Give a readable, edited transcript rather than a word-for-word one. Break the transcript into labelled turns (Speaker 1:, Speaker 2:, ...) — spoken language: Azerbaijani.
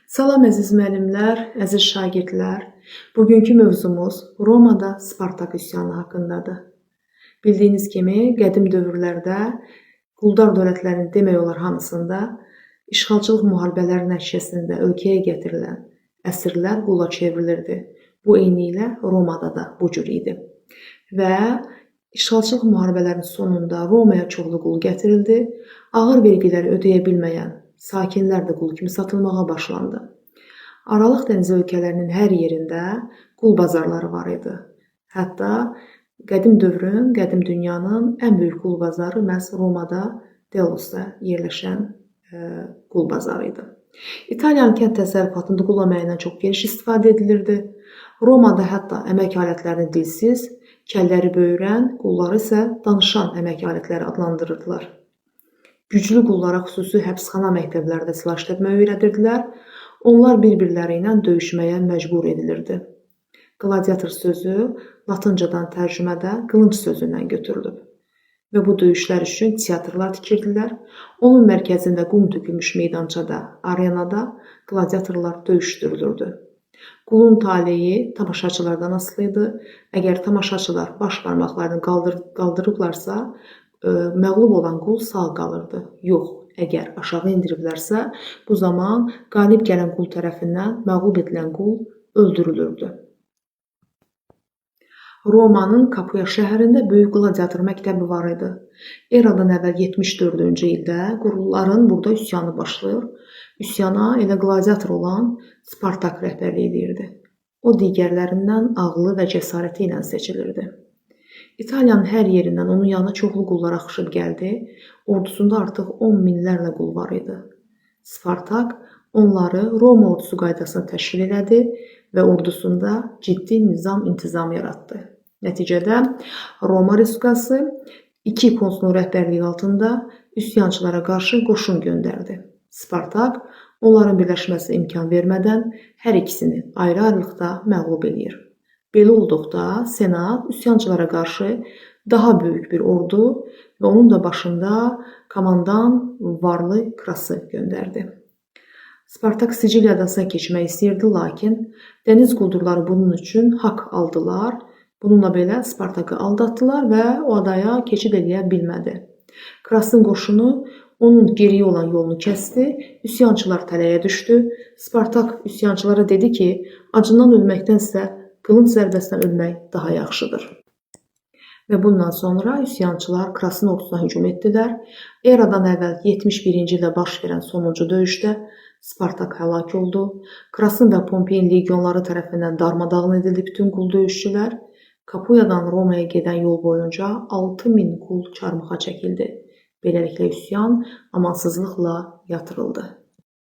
Speaker 1: Salam əziz müəllimlər, əziz şagirdlər. Bugünkü mövzumuz Romada Spartak üsyanı haqqındadır. Bildiyiniz kimi, qədim dövrlərdə quldar dövlətlərinin demək olar hamısında işğalçılıq müharibələri nəticəsində ölkəyə gətirilən əsirlər qula çevrilirdi. Bu eynilə Romada da bu cür idi. Və işğalçılıq müharibələrinin sonunda Romaya çoxlu qul gətirildi. Ağır vergiləri ödəyə bilməyən sakinlər də qul kimi satılmağa başlandı. Aralıq dənizi ölkələrinin hər yerində qul bazarları var idi. Hətta qədim dövrün, qədim dünyanın ən böyük qul bazarı məhz Romada, Delosda yerləşən qul bazarı idi. İtaliyanın kənd təsərrüfatında qul əməyindən çox geniş istifadə edilirdi. Romada hətta əmək alətlərini dilsiz, kəlləri böyürən, qulları isə danışan əmək alətləri adlandırırdılar. Güclü qullara xüsusi həbsxana məktəblərdə silah işlətməyi öyrədirdilər. Onlar bir-birləri ilə döyüşməyə məcbur edilirdi. Qladiator sözü latıncadan tərcümədə qılınc sözündən götürülüb və bu döyüşlər üçün teatrlar tikirdilər. Onun mərkəzində qum tökülmüş meydançada, arenada qladiatorlar döyüşdürülürdü. Qulun taleyi tamaşaçılardan asılı idi. Əgər tamaşaçılar baş barmaqlarını qaldırıblarsa, məğlub olan qul sağ qalırdı. Yox, əgər aşağı endiriblərsə, bu zaman qalib gələn qul tərəfindən məğlub edilən qul öldürülürdü. Romanın Kapuya şəhərində böyük qladiator məktəbi var idi. Eradan əvvəl 74-cü ildə qulların burada üsyanı başlayır. Üsyana elə qladiator olan Spartak rəhbərlik edirdi. O digərlərindən ağlı və cəsarəti ilə seçilirdi. İtaliyanın hər yerindən onun yanına çoxlu qullar axışıb gəldi. Ordusunda artıq 10 minlərlə qul var idi. Spartak onları Roma ordusu qaydasına təşkil elədi və ordusunda ciddi nizam-intizam yaratdı. Nəticədə Roma Respublikası iki konsulun rəhbərliyi altında üsyançılara qarşı qoşun göndərdi. Spartak onların birləşməsinə imkan vermədən hər ikisini ayrı-ayrılıqda məğlub eləyir. Belə olduqda Senat üsyançılara qarşı daha böyük bir ordu və onun da başında komandan Varlı Krası göndərdi. Spartak Siciliya adasına keçmək istəyirdi, lakin dəniz quldurları bunun üçün haqq aldılar. Bununla belə Spartakı aldatdılar və o adaya keçid eləyə bilmədi. Krasın qoşunu onun geriyə olan yolunu kəsdi, üsyançılar tələyə düşdü. Spartak üsyançılara dedi ki, acından ölməkdənsə qılınc zərbəsindən ölmək daha yaxşıdır. Və bundan sonra üsyançılar Krasın ordusuna hücum etdilər. Eradan əvvəl 71-ci ildə baş verən sonuncu döyüşdə Spartak həlak oldu. Krasın və Pompeyin legionları tərəfindən darmadağın edildi bütün qul döyüşçülər. Kapuyadan Romaya gedən yol boyunca 6000 qul çarmıxa çəkildi. Beləliklə üsyan amansızlıqla yatırıldı.